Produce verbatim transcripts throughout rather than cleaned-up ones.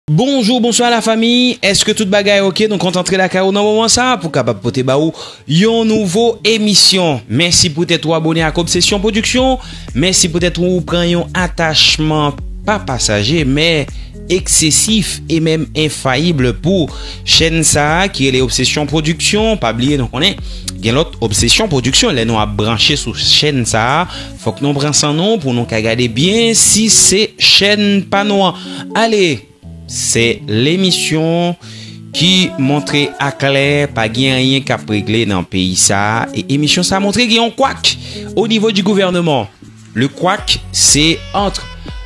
Bonjou, bonswa la fami. Èske tout bagay oke? Nou kontan antre lakay ou nan moman sa a pou kapab pote ba ou yon nouvo emisyon. Mèsi poutèt ou abone ak Obsession Production. Mèsi poutèt ou pran yon atachman pa pasaje, men eksesif e menm enfayib pou chèn sa a ki rele Obsession Production. Pa bliye, nou konnen gen lòt Obsession Production. Lè nou ap branche sou chèn sa a, fòk nou pran san nou pou nou ka gade byen si se chèn pa nou an. Ale! Se lemisyon ki montre aklè pa gen anyen k ap regle nan peyi sa a. E emisyon sa a montre gen yon kwak o nivo di gouvènman. Le kwak, se ant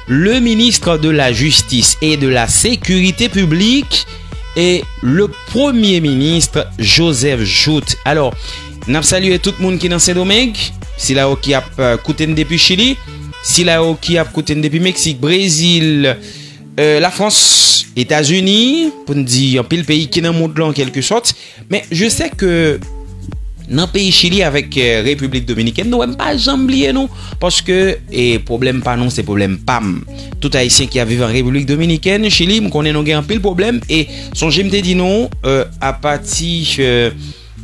le ministre de la Justice et de la Sécurité Publique et le Premier ministre Joseph Jouthe. Alò, n ap salye tout moun ki nan Sendomeng, sila yo ki ap, euh, koute n depi Chili, sila yo ki ap koute n depi Meksik, Brezil, euh, Lafrans, Etazini, pou n di anpil peyi ki nan mond lan, an kèlke sòt. Men, je sais que nan peyi Chili avèk, euh, Repiblik Dominikèn, nou wè m pa janm bliye nou, paske, e, pwoblèm pa nou, se pwoblèm pa m. Tout Ayisyen ki ap viv an Repiblik Dominikèn, Chili, m konnen nou gen anpil pwoblèm, e sonje m te di nou, euh, apati, euh,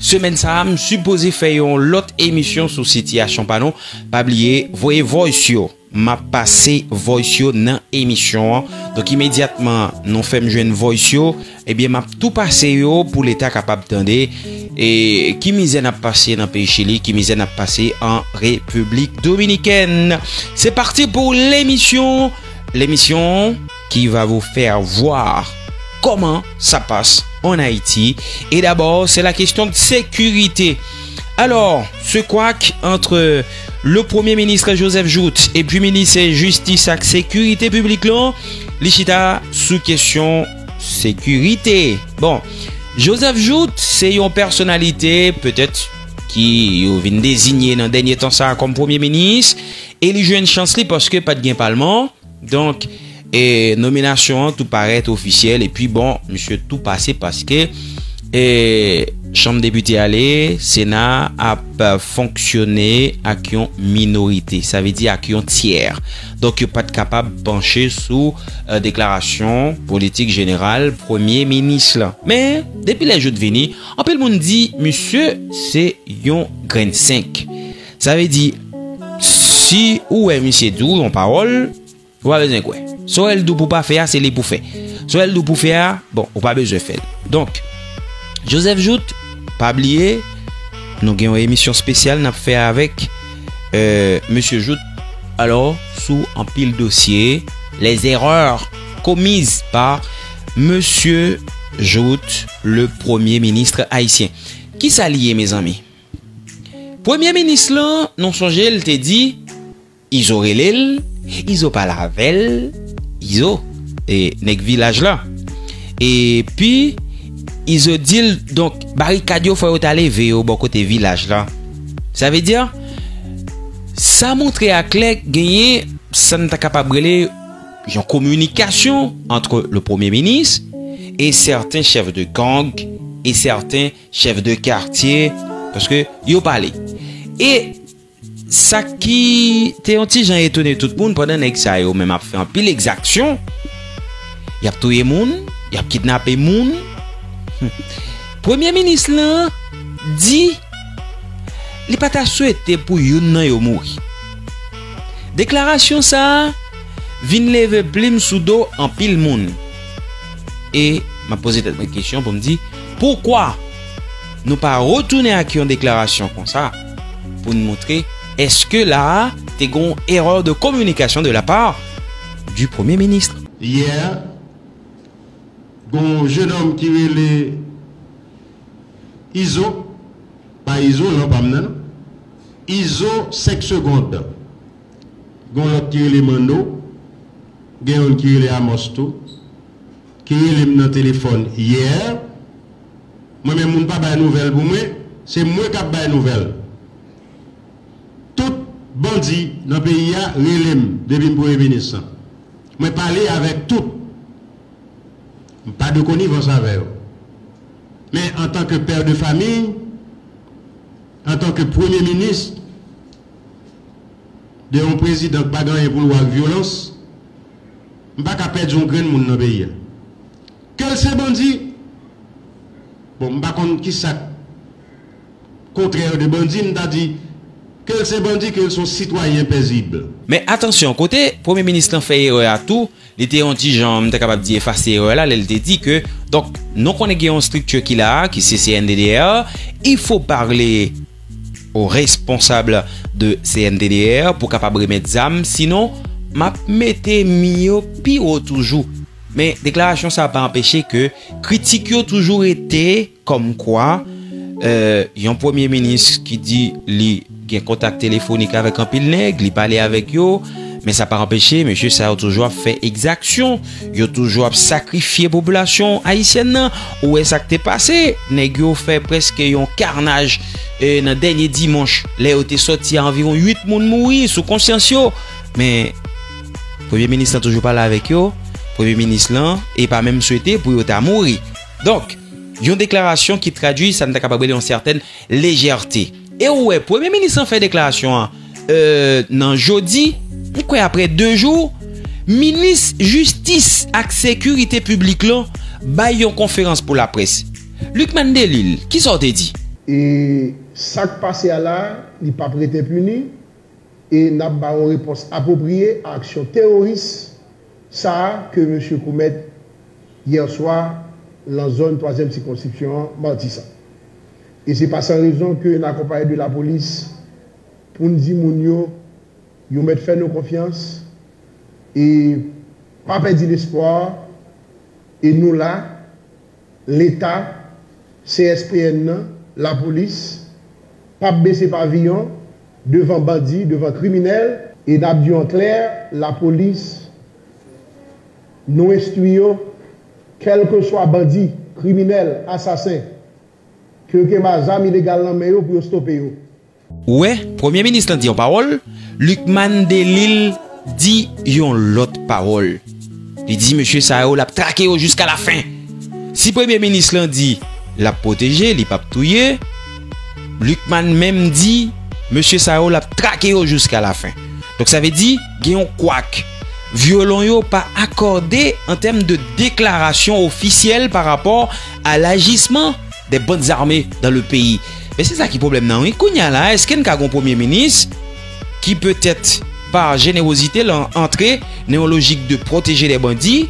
semèn sa a, m sipoze fè yon lòt emisyon sou sitiyasyon pa nou. Pa bliye, voye voice yo. M ap pase voice yo nan emisyon an. Donk, imedyatman nou fè m jwenn voice yo, ebyen, m ap tou pase yo pou Leta kapab tande, e, ki mizè n ap pase nan peyi Chili, ki mizè n ap pase an Repiblik Dominikèn. C'est parti pour l'émission. L'émission qui va vous faire voir comment ça passe en Haïti. Et d'abord, c'est la question de sécurité. Alors, ce couac entre le Premier ministre Joseph Jouthe epi minis jistis ak sekirite piblik lan, li chita sou kesyon sekirite. Bon, Joseph Jouthe se yon pèsonalite, petèt, ki yo vin deziye nan dènye tan sa a kòm premye minis, e li jwenn chans li paske pa t gen palman. Donk, e, nominasyon an tou parèt ofisyèl, epi bon, misye tou pase paske, e, chanm depite ale, Sena ap fonksyone ak yon minorite, sa vle di ak yon tyè. Donk, yo pa t kapab panche sou, e, deklarasyon politik jeneral premye minis lan. Men, depi lè Jouthe vini, anpil moun di misye se yon grenn senk. Sa vle di, si ou wè misye di w yon pawòl, ou pa bezwen kwè. Sa w wè l di w pou w pa fè a, se li pou w fè. Sa w wè l di w pou w fè a, bon, ou pa bezwen fè l. Donk, Joseph Jouthe, pa bliye, nou gen yon emisyon espesyal n ap fè avèk, euh, mesye Jouthe. Alò, sou anpil dosye, les erreurs commises par mesye Jouthe, le premye minis ayisyen. Kisa li ye, mezanmi? Premye minis lan, nou sonje l te di, Izo rele l, Izo pale avè l, Izo, e, nèg vilaj la. Epi, Izo di l, donk, barikad yo fò yo ta leve yo bò kote vilaj la. Sa vle di, sa montre aklè genyen sa n ta kapab rele yon kominikasyon ant le premye minis e sèten chèf de gang e sèten chèf de katye, paske yo pale. E sa ki te yon ti jan etone tout moun, pandan nèg sa yo menm ap fè anpil egzaksyon, y ap touye moun, y ap kidnape moun. Premye minis lan di li pa ta swete pou youn nan yo mouri. Deklarasyon sa a vin leve plim sou do anpil moun. E m ap poze tèt mwen kesyon pou m di, poukwa nou pa retounen ak yon deklarasyon konsa pou n montre èske la a te gen yon erreur de communication de la part du Premier ministre? Yè, gen yon jennonm ki rele Izo, pa Izo, non, pa m nan, non. Izo senk segond. Gen yon lòt ki rele Manno, gen youn ki rele Amos tou, ki rele m nan telefòn yè. Mwen menm, moun pa bay nouvèl pou mwen, se mwen k ap bay nouvèl. Tout bandi nan peyi a rele m depi m premye minis lan. Mwen pale avèk tout. M pa de konivans avè yo. Men antanke pè de famiy, antanke premye minis de yon prezidan k pa gen anyen pou l wè ak vyolans, m pa ka pèdi yon grenn moun nan peyi a. Ke l se bandi. Bon, m pa konn ki sa k kontrè de bandi, m ta di ke l se bandi, ke l se yon sitwayen pezib. Men atansyon, kote Premye Minis lan fè erè a tou, li te yon ti jan, m ta kapab di, efase erè la, lè l te di ke, donk, nou konnen gen yon estrikti ki la a, ki se C N D D R, il faut parler aux responsables de C N D D R pou kapab remèt zam, sinon, m ap mete mi yo pi wo toujou. Men deklarasyon sa a pa anpeche ke kritik yo toujou rete kòmkwa, euh, yon premye minis ki di li gen kontak telefonik avèk anpil nèg, li pale avèk yo, men sa pa anpeche mesye sa yo toujou ap fè egzaksyon, yo toujou ap sakrifye popilasyon ayisyèn nan. Ou wè sa k te pase, nèg yo fè prèske yon karnaj, euh, nan dènye dimanch, lè yo te sòti a anviwon uit moun mouri sou konsyans yo. Men Premye minis lan toujou pale avèk yo. Premye minis lan e pa menm swete pou yo ta mouri. Donk, yon deklarasyon ki tradui sa n ta kapab rele yon sètèn lejète. E ou wè, premye minis lan fè deklarasyon an, euh, nan jodi, m kwè apre de jou, minis jistis ak sekirite piblik lan bay yon konferans pou laprès. Lucmane Delille, kisa w te di? E sa k pase a la, li p ap ret enpini. E n ap ba yon repons apwopriye a aksyon teworis sa a ke mesye komèt yè swa lan zòn twazyèm sikonskripsyon an, Matisan. E se pa san rezon ke n akonpaye de lapolis pou n di moun yo, yo mèt fè nou konfyans e pa pèdi lespwa, e nou la, Leta, C S P N nan, lapolis, p ap bese paviyon devan bandi, devan kriminèl, e n ap di w an klè, lapolis, nou enstwi yo, kèlkeswa bandi, kriminèl, asasen, ke yo kenbe zam ilegal nan men yo pou yo stope yo. Ou wè, premye minis lan di yon pawòl, Lucmane Delille di yon lòt pawòl. Li di mesye sa yo l ap trake yo jiska lafen. Si premye minis lan di l ap pwoteje, li p ap touye, Lucmane menm di mesye sa yo l ap trake yo jiska lafen. Donk sa vle di gen yon kwak. Vyolon yo pa akòde an tèm de deklarasyon ofisyèl pa rapò a lajisman des bandes armées dans le pays. Men se sa ki pwoblèm nan, wi. Kounye a la, èske n ka gon premye minis ki petèt pa jenerozite l antre nan yon lojik de pwoteje dè bandi?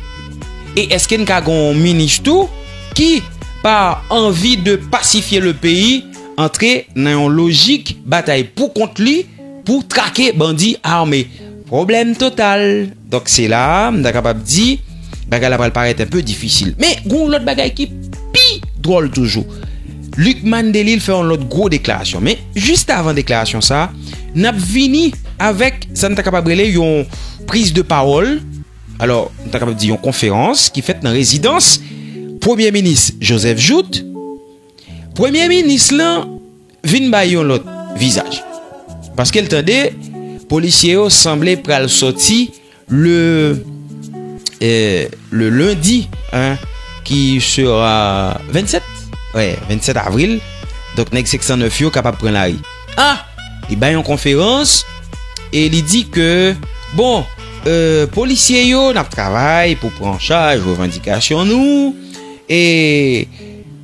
E èske n ka gon minis tou ki pa anvi de pasifye le peyi antre nan yon lojik batay pou kont li pou trake bandi ame? Pwoblèm total. Donk se la a, m ta kapab di, bagay la pral parèt enpe difisil. Men, gon lòt bagay ki pi dwòl toujou. Lucmane Delille fè yon lòt gwo deklarasyon. Men, jis avan deklarasyon sa a, n ap vini avèk sa n ta kapab rele yon priz de pawòl. Alò, m ta kapab di yon konferans ki fèt nan rezidans Premye Minis Joseph Jouthe. Premye Minis lan vin bay yon lòt vizaj. Paske l tande polisye yo sanble pral sòti le, eh, le lundi, hein, qui sera vingt-sept, ouais, vingt-sept avril. Donk, nèg senk san nèf yo kapab pran lari. Ah! Li bay yon konferans e li di ke, bon, euh, polisye yo, n ap travay pou pran an chaj revandikasyon nou. E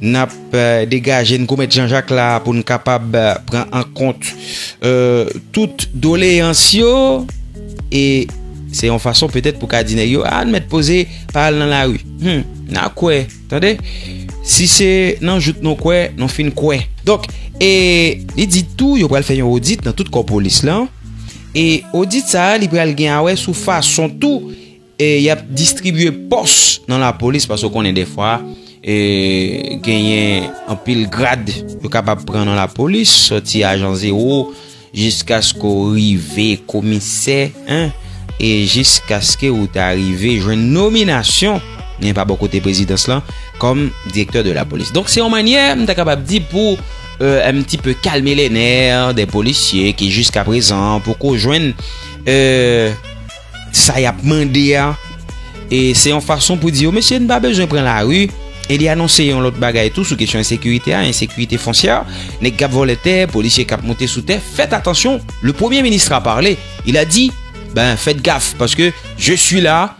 n ap, eh, degaje n kou Mèt Janjak la pou n kapab, eh, pran an kont, eh, tout doleyans yo. E se yon fason petèt pou ka di nèg yo, a, n mèt poze pa al nan lari. Hmm, n a kwè, tande? Si se nan jout nou kwè, nou fin kwè. Donk, e li di tou, yo pral fè yon odit nan tout kò polis lan. E odit sa a, li pral gen a wè sou fason tou e y ap distribye pòs nan lapolis, paske w konnen defwa, e, genyen anpil grad yo kapab pran nan lapolis, sòti ajan zewo jiskaske w rive komisè, en, e jiskaske ou ta rive jwenn nominasyon, men pa bò kote prezidans lan, kòm direktè de lapolis. Donk, se yon mannyè, m ta kapab di, pou, euh, un petit peu calmer les nerfs des policiers ki jiska prezan poko jwenn, euh, sa y ap mande a. E se yon fason pou di yo, mesye, n pa bezwen pran lari. E li anonse yon lòt bagay tou sou kesyon ensekirite a, ensekirite fonsyè. Nèg k ap vòlè tè, polisye k ap monte sou tè, faites attention. Le Premier ministre a parlé. Il a dit, ben, faites gaffe, parce que je suis là.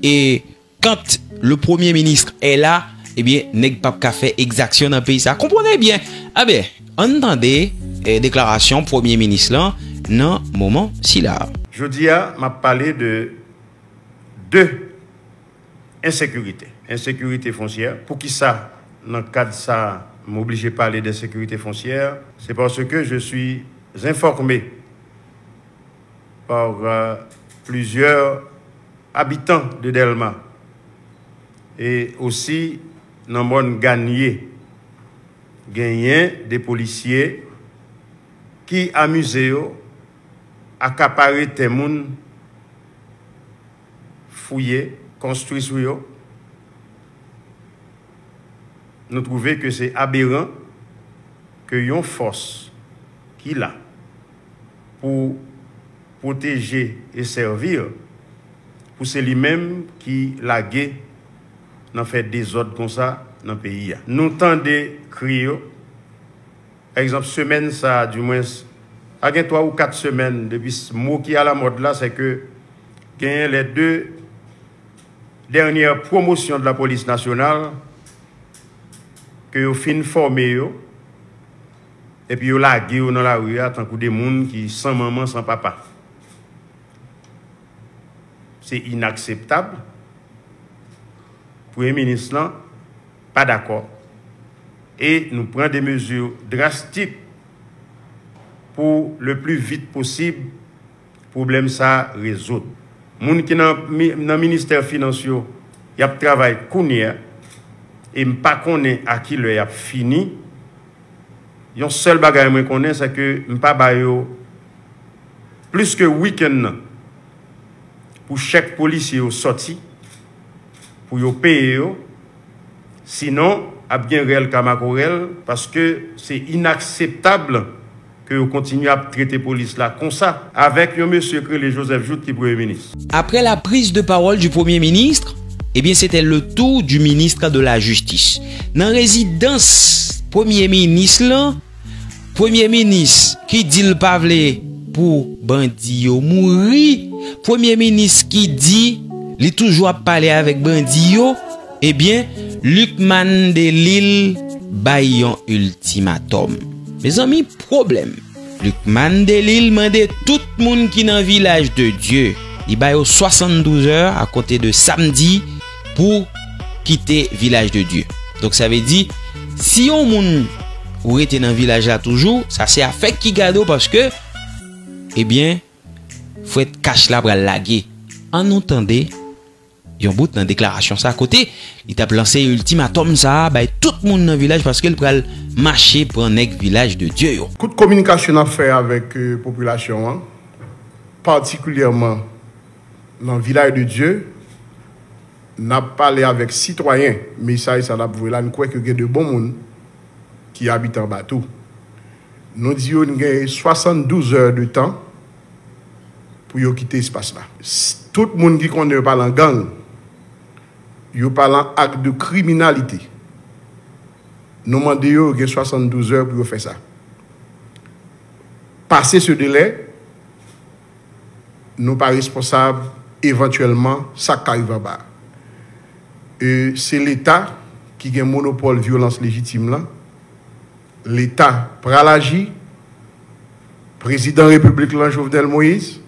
Et quand Le Premier ministre est là, ebyen, nèg p ap ka fè egzaksyon nan peyi sa. Konprann byen. Ebyen, ann tande, eh, deklarasyon Premye Minis lan nan moman sila. Jodi a, m ap pale de de ensekirite. Ensekirite fonsyè. Poukisa, nan kad sa, m oblije pale de ensekirite fonsyè? C'est parce que je suis informé par, euh, plusieurs habitants de Dèlma e osi nan mòn Ganye, genyen de polisye ki amize yo akapare tè moun, fouye, konstwi sou yo. Nou twouve ke se aberan ke yon fòs ki la pou pwoteje e sèvi, pou se li menm ki lage nan fè dezòd konsa nan peyi a. Nou tande kri yo. Pa egzanp, semèn sa a, dimwens, a gen twa ou kat semèn depi s-, mo ki alamòd la, se ke genyen les deux dernières promotions de la police nationale ke yo fin fòme yo, epi yo lage yo nan lari a tankou de moun ki san manman, san papa. Se inakseptab. Premye minis lan pa dakò. E nou pran de mezi drastik pou le pli vit posib pwoblèm sa a rezoud. Moun ki nan mi-, nan ministè finans yo, y ap travay kounye a, e m pa konnen a ki lè y ap fini. Yon sèl bagay mwen konnen, se ke m pa ba yo plis ke wikenn nan pou chèk polisye yo sòti, pou yo peye yo. Sinon, ap gen rèl ka makorèl, paske se inakseptab ke yo kontinye ap trete polis la konsa, avèk yon mesye k rele Joseph Jouthe ki premye minis. Après la prise de parole du Premier ministre, eh bien, c'était le tour du ministre de la Justice. Nan rezidans Premye Minis lan, Premye Minis ki di l pa vle pou bandi yo mouri, Premye Minis ki di li toujou ap pale avèk bandi yo, ebyen, Lucmane Delille bay yon iltimatòm. Mezanmi, pwoblèm. Lucmane Delille mande tout moun ki nan Vilaj de Dye, li ba yo swasanndouz è akonte de samdi pou kite Vilaj de Dye. Donk, sa vle di, si yon moun ou rete nan vilaj la toujou, sa se afè ki gade w paske, ebyen, frèt kach la pral lage. Ann nou tande yon bout nan deklarasyon sa kote li t ap lanse iltimatòm sa a bay tout moun nan vilaj paske l pral mache pran nèg Vilaj de Dye yo. Kout kominikasyon n ap fè avèk, euh, popilasyon an, patikilyèman nan Vilaj de Dye, n ap pale avèk sitwayen. Mesaj sa n ap voye la, n kwè ke gen de bon moun ki abite anba tou. Nou di yo n gen swasanndouz è de tan pou yo kite espas la. S-, tout moun ki konnen yo pale an gang, yo pale an ak de kriminalite, nou mande yo, yo gen swasanndouz è pou yo fè sa. Pase se delè, nou pa responsab evantyèlman sa k ka rive anba a. E se Leta ki gen monopòl vyolans lejitim lan. Leta pral aji. Prezidan Repiblik lan, Jovenel Moïse,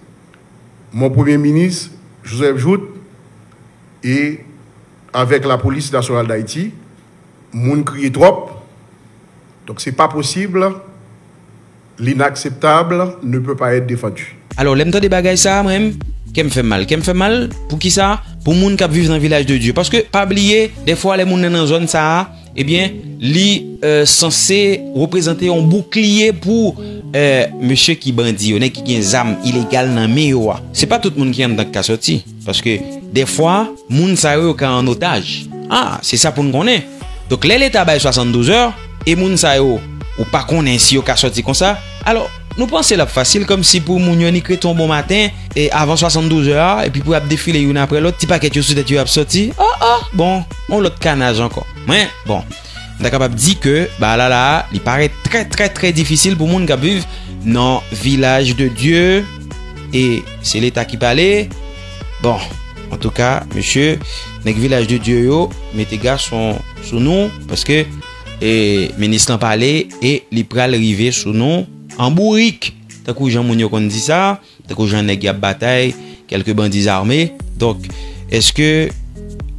mon Premye Minis, Joseph Jouthe, e avèk Lapolis Nasyonal d Ayiti, moun kriye twòp. Donk, se pa posib. L'inakseptab ne peut pas être défendu. Alò, lè m tande bagay sa a, mwen menm, kè m fè m mal. Kè m fè m mal, poukisa? Pou moun k ap viv nan Vilaj de Dye. Paske, pa bliye, dèfwa, lè moun nan nan zòn sa a, ebyen, li, euh, sanse reprezante yon boukliye pou, euh, mesye ki bandi yo, nèg ki gen zam ilegal nan men yo a. Se pa tout moun ki anndan k ka sòti. Paske, dèfwa, moun sa yo, yo ka an otaj. Ah, se sa pou n konnen. Donk, lè Leta bay swasanndouz è, e moun sa yo, ou pa konnen si yo ka sòti konsa, alò, nou panse l ap fasil, kòmsi pou moun yo nik rete yon bon maten, e avan swasanndouz è a, epi pou y ap defile youn apre lòt, ti pakèt yo sou tèt yo ap sòti. Oh, oh, bon, yon lòt kanaj ankò. Mwen, bon, m ta kapab di ke bagay la la a, li parèt trè, trè, trè difisil pou moun k ap viv nan Vilaj de Dye, e se Leta ki pale. Bon, antouka, mesye, nèg Vilaj de Dye yo mete gason sou nou, paske e, minis lan pale e li pral rive sou nou an bourik. Tankou jan moun yo konn di sa, tankou jan nèg y ap batay, kèlke bandi zame. Donk, èske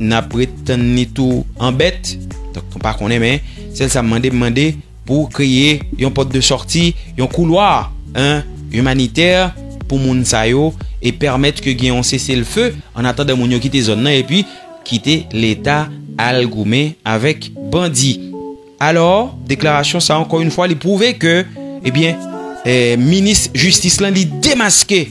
n ap ret tann li tou an bèt? Donk, nou pa konnen, men sèl sa m mande, m mande pou kreye yon pòt de sòti, yon koulwa, en, imanitè pou moun sa yo e pèmèt ke gen yon seselfe an atandan moun yo kite zòn nan epi kite Leta al goumen avèk bandi. Alò, deklarasyon sa, ankò yon fwa, li pwouve ke, ebyen, eh, minis jistis lan, li demaske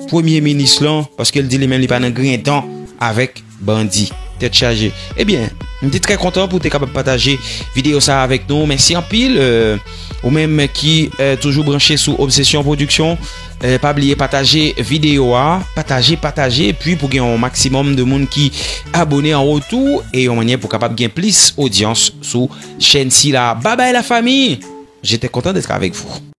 premye minis lan, paske l di li menm li pa nan grentan avèk bandi. Tèt chaje. Ebyen, m te trè kontan pou w te kapab pataje videyo sa avèk nou. Mèsi anpil, eh, ou menm ki, eh, toujou branche sou Obsession Production. Eh, pa bliye pataje videyo a, pataje, pataje, epi pou gen yon maksimòm de moun ki abone an wotou, e yon mannyè pou kapab gen plis odyans sou chèn sila. Babay la fami! J'étais content d'être avec vous.